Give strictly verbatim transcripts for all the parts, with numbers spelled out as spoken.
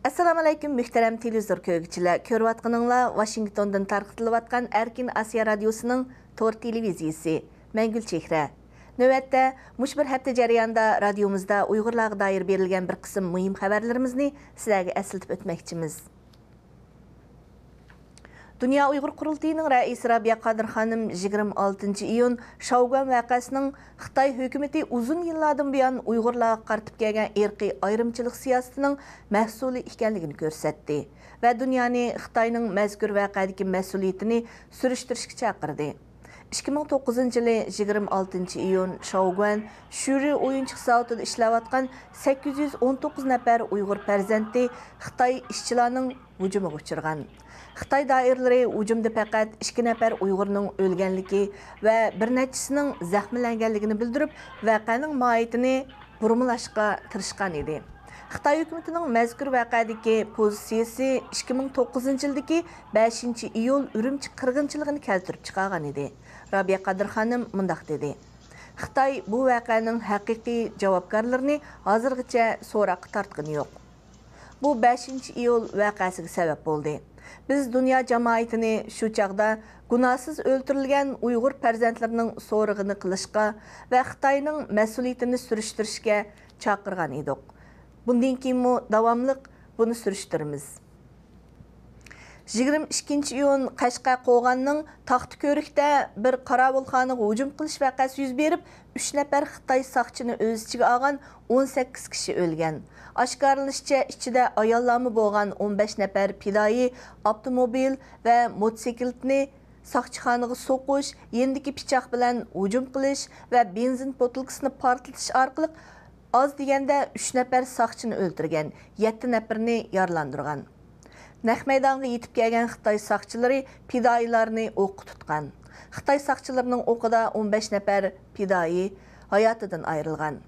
ئەسسالامۇئەلەيكۇم، مۆھتەرەم تېلېۋىزور كۆرگۈچىلەر! كۆرۈۋاتقىنىڭلار ۋاشىنگتوندىن تارقىتىلىۋاتقان ئەركىن ئاسىيا رادىيوسىنىڭ تور تېلېۋىزىيىسى. مەن گۈلچېھرە. نۆۋەتتە مۇشۇ بىر ھەپتە جەريانىدا رادىيومىزدا ئۇيغۇرلارغا دائىر بېرىلگەن بىر قىسىم مۇھىم خەۋەرلىرىمىزنى سىلەرگە ئەسلىتىپ ئۆتمەكچىمىز. دۇنيا ئۇيغۇر قۇرۇلتىيىنىڭ رەئىسى رابىيە قادىر خانىم يىگىرمە ئالتىنچى ئىيۇن شاۋگۈەن ۋەقەسىنىڭ خىتاي ھۆكۈمىتى ئۇزۇن يىللاردىن بۇيان ئۇيغۇرلارغا قارىتىپ كەلگەن ئىرقىي ئايرىمچىلىق سىياسىتىنىڭ مەھسۇلى ئىكەنلىكىنى كۆرسەتتى ۋە دۇنيانى خىتاينىڭ مەزكۇر ۋەقەدىكى مەسئۇلىيىتىنى سۈرۈشتۈرۈشكە چاقىردى. ئىككى مىڭ توققۇزىنچى يىلى يىگىرمە ئالتىنچى ئىيۇن شاۋگۈەن شۈرى ئويۇنچۇق زاۋۇتىدا ئىشلەۋاتقان سەككىز يۈز ئون توققۇز نەپەر ئۇيغۇر پەرزەنتى خىتاي ئىشچىلارنىڭ ھۇجۇمىغا ئۇچرىغان. خىتاي دائىرىلىرى ھۇجۇمدا پەقەت ئىككى نەپەر ئۇيغۇرنىڭ ئۆلگەنلىكى ۋە بىر نەچچىسىنىڭ زەخىملەنگەنلىكىنى بىلدۈرۈپ، ۋەقەنىڭ ماھىيىتىنى بۇرمىلاشقا تىرىشقان ئىدى. خىتاي ھۆكۈمىتىنىڭ مەزكۇر ۋەقەدىكى پوزىتسىيىسى ئىككى مىڭ توققۇزىنچى يىلدىكى بەشىنچى ئىيۇل ئۈرۈمچى قىرغىنچىلىقىنى كەلتۈرۈپ چىقارغان ئىدى. رابىيە قادىر خانىم مۇنداق دېدى: خىتاي بۇ ۋەقەنىڭ ھەقىقىي جاۋابكارلىرىنى ھازىرغىچە سوراققا تارتقىنى يوق. بۇ بەشىنچى ئىيۇل ۋەقەسىگە سەۋەب بولدى. بىز دۇنيا جامائىتىنى شۇ چاغدا گۇناھسىز ئۆلتۈرۈلگەن ئۇيغۇر پەرزەنتلىرىنىڭ سورىقىنى قىلىشقا ۋە خىتاينىڭ مەسئۇلىيىتىنى سۈرۈشتۈرۈشكە چاقىرغان ئىدۇق. بۇندىن كېيىنمۇ داۋاملىق بۇنى سۈرۈشتۈرىمىز. يىگىرمە ئىككىنچى ئىيۇن قەشقەر قوغاننىڭ تاختىكۆرۈكتە بىر قاراۋۇلخانىغا ھۇجۇم قىلىش ۋەقەسى يۈز بېرىپ، ئۈچ نەپەر خىتاي ساقچىنى ئۆز ئىچىگە ئالغان ئون سەككىز كىشى ئۆلگەن. ئاشكارىلىنىشىچە، ئىچىدە ئاياللارمۇ بولغان ئون بەش نەپەر پىدائىي ئاپتوموبىل ۋە موتوسىكلىتنى ساقچىخانىغا سوقۇش، يېنىدىكى پىچاق بىلەن ھۇجۇم قىلىش ۋە بېنزىن پوتۇلكىسىنى پارتلىتىش ئارقىلىق ئاز دېگەندە ئۈچ نەپەر ساقچىنى ئۆلتۈرگەن، يەتتە نەپىرىنى يارىلاندۇرغان. نەق مەيدانغا يېتىپ كەلگەن خىتاي ساقچىلىرى پىدائىيلارنى ئوققا تۇتقان. خىتاي ساقچىلىرىنىڭ ئوقىدا ئون بەش نەپەر پىدائىي ھاياتىدىن ئايرىلغان.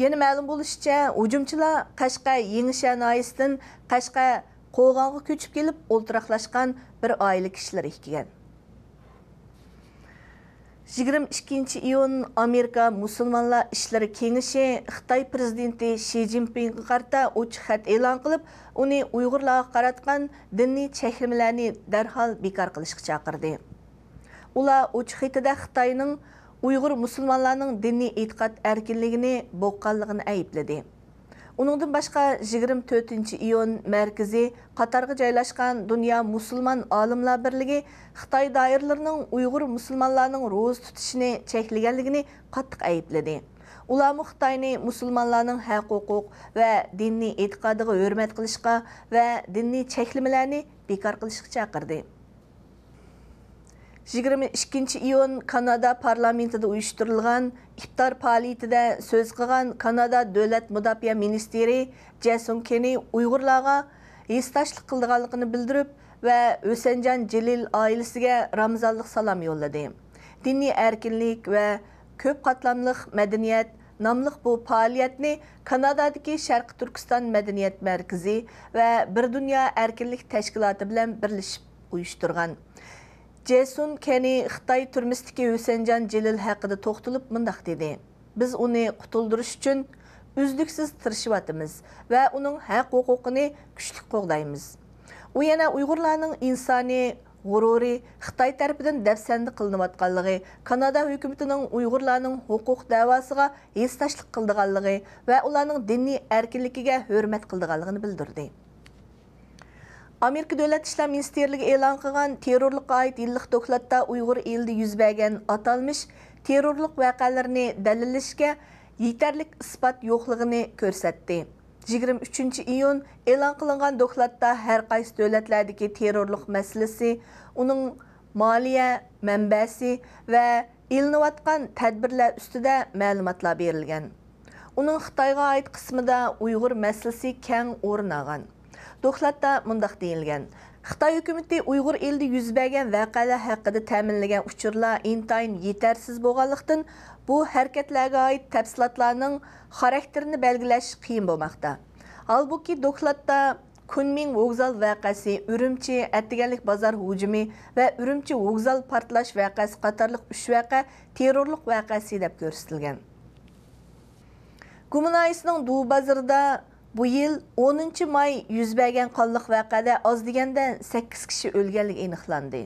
يەنە مەلۇم بولۇشىچە، ھۇجۇمچىلار قەشقەر يېڭىشەھەر ناھىيەسىدىن قەشقەر قوغانغا كۆچۈپ كېلىپ ئولتۇراقلاشقان بىر ئائىلە كىشىلىرى ئىكەن. يىگىرمە ئىككىنچى ئىيۇن ئامېرىكا مۇسۇلمانلار ئىشلىرى كېڭىشى خىتاي پىرېزىدېنتى شى جىنپىڭغا قارىتا ئوچۇق خەت ئېلان قىلىپ، ئۇنى ئۇيغۇرلارغا قاراتقان دىنىي چەكلىمىلەرنى دەرھال بىكار قىلىشقا چاقىردى. ئۇلار ئوچۇق خېتىدە خىتاينىڭ ئۇيغۇر مۇسۇلمانلارنىڭ دىنىي ئېتىقاد ئەركىنلىكىنى بوغقانلىقىنى ئەيىبلىدى. ئۇنىڭدىن باشقا، يىگىرمە تۆتىنچى ئىيۇن مەركىزى قاتارغا جايلاشقان دۇنيا مۇسۇلمان ئالىملار بىرلىكى خىتاي دائىرىلىرىنىڭ ئۇيغۇر مۇسۇلمانلارنىڭ روزا تۇتۇشىنى چەكلىگەنلىكىنى قاتتىق ئەيىبلىدى. ئۇلارمۇ خىتاينى مۇسۇلمانلارنىڭ ھەق-ھوقۇق ۋە دىنىي ئېتىقادىغا ھۆرمەت قىلىشقا ۋە دىنىي چەكلىمىلەرنى بىكار قىلىشقا چاقىردى. يىگىرمە ئىككىنچى ئىيۇن كانادا پارلامېنتىدا ئۇيۇشتۇرۇلغان ئىپتار پائالىيىتىدە سۆز قىلغان كانادا دۆلەت مۇداپىئە مىنىستىرى جېسون كېنى ئۇيغۇرلارغا ھېسداشلىق قىلىدىغانلىقىنى بىلدۈرۈپ ۋە ھۈسەنجان جېلىل ئائىلىسىگە رامىزانلىق سالام يوللىدى. دىنىي ئەركىنلىك ۋە كۆپ قاتلاملىق مەدەنىيەت ناملىق بۇ پائالىيەتنى كانادادىكى شەرقىي تۈركىستان مەدەنىيەت مەركىزى ۋە بىر دۇنيا ئەركىنلىك تەشكىلاتى بىلەن بىرلىشىپ ئۇيۇشتۇرغان. جېسون كېنى خىتاي تۈرمىسىدىكى ھۈسەنجان جېلىل ھەققىدە توختىلىپ مۇنداق دېدى: بىز ئۇنى قۇتۇلدۇرۇش ئۈچۈن ئۈزلۈكسىز تىرىشىۋاتىمىز ۋە ئۇنىڭ ھەق-ھوقۇقىنى كۈچلۈك قوغدايمىز. ئۇ يەنە ئۇيغۇرلارنىڭ ئىنسانىي غۇرۇرى خىتاي تەرىپىدىن دەپسەندە قىلىنىۋاتقانلىقى، كانادا ھۆكۈمىتىنىڭ ئۇيغۇرلارنىڭ ھوقۇق دەۋاسىغا ھېسداشلىق قىلىدىغانلىقى ۋە ئۇلارنىڭ دىنىي ئەركىنلىكىگە ھۆرمەت قىلىدىغانلىقىنى بىلدۈردى. ئامېرىكا دۆلەت ئىشلار مىنىستىرلىكى ئېلان قىلغان تېررورلۇققا ئائىت يىللىق دوكلاتتا ئۇيغۇر ئېلىدە يۈز بەرگەن ئاتالمىش تېررورلۇق ۋەقەلىرىنى دەلىللىشىگە يېتەرلىك ئىسپات يوقلۇقىنى كۆرسەتتى. يىگىرمە ئۈچىنچى ئىيۇن ئېلان قىلىنغان دوكلاتتا ھەر قايسى دۆلەتلەردىكى تېررورلۇق مەسىلىسى، ئۇنىڭ مالىيە مەنبەسى ۋە ئېلىنىۋاتقان تەدبىرلەر ئۈستىدە مەلۇماتلار بېرىلگەن. ئۇنىڭ خىتايغا ئائىت قىسمىدا ئۇيغۇر مەسىلىسى كەڭ ئورۇن ئالغان. دوكلاتتا مۇنداق دېيىلگەن: خىتاي ھۆكۈمىتى ئۇيغۇر ئېلىدە يۈز بەرگەن ۋەقەلەر ھەققىدە تەمىنلىگەن ئۇچۇرلار ئىنتايىن يېتەرسىز بولغانلىقتىن، بۇ ھەرىكەتلەرگە ئائىت تەپسىلاتلارنىڭ خاراكتېرىنى بەلگىلەش قىيىن بولماقتا. ھالبۇكى، دوكلاتتا كۈنمىڭ ۋوگزال ۋەقەسى، ئۈرۈمچى ئەتىگەنلىك بازار ھۇجۇمى ۋە ئۈرۈمچى ۋوگزال پارتلاش ۋەقەسى قاتارلىق ئۈچ ۋەقە تېررورلۇق ۋەقەسى دەپ كۆرسىتىلگەن. گۇما ناھىيەسىنىڭ دۇ بازىرىدا بۇ يىل ئونىنچى ماي يۈز بەرگەن قانلىق ۋەقەدە ئاز دېگەندە سەككىز كىشى ئۆلگەنلىكى ئېنىقلاندى.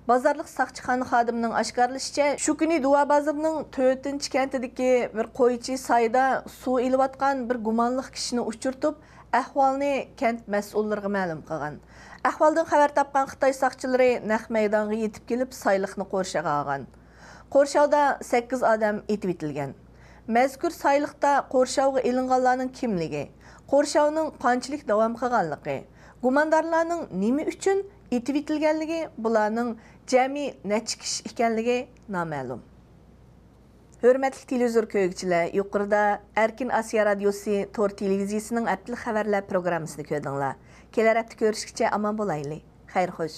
بازارلىق ساقچىخانا خادىمىنىڭ ئاشكارىلىشىچە، شۇ كۈنى دۇۋا بازىرىنىڭ تۆتىنچى كەنتىدىكى بىر قويچى سايدا سۇ ئېلىۋاتقان بىر گۇمانلىق كىشىنى ئۇچرىتىپ، ئەھۋالنى كەنت مەسئۇللىرىغا مەلۇم قىلغان. ئەھۋالدىن خەۋەر تاپقان خىتاي ساقچىلىرى نەق مەيدانغا يېتىپ كېلىپ، سايلىقنى قورشاۋغان. قورشاۋدا سەككىز ئادەم ئېتىۋېتىلگەن. مەزكۇر سايلىقتا قورشاۋغا ئېلىنغانلارنىڭ كىملىكى، قورشاۋنىڭ قانچىلىك داۋام قىلغانلىقى، گۇماندارلارنىڭ نېمە ئۈچۈن ئېتىۋېتىلگەنلىكى، بۇلارنىڭ جەمئىي نەچچە كىشى ئىكەنلىكى نامەلۇم. ھۆرمەتلىك تېلېۋىزور كۆرگۈچىلەر، يۇقىرىدا ئەركىن ئاسىيا رادىيوسى تور تېلېۋىزىيىسىنىڭ ھەپتىلىك خەۋەرلەر پروگراممىسىنى كۆردۈڭلار. كېلەر ھەپتە كۆرۈشكىچە ئامان بولايلى. خەير خوش.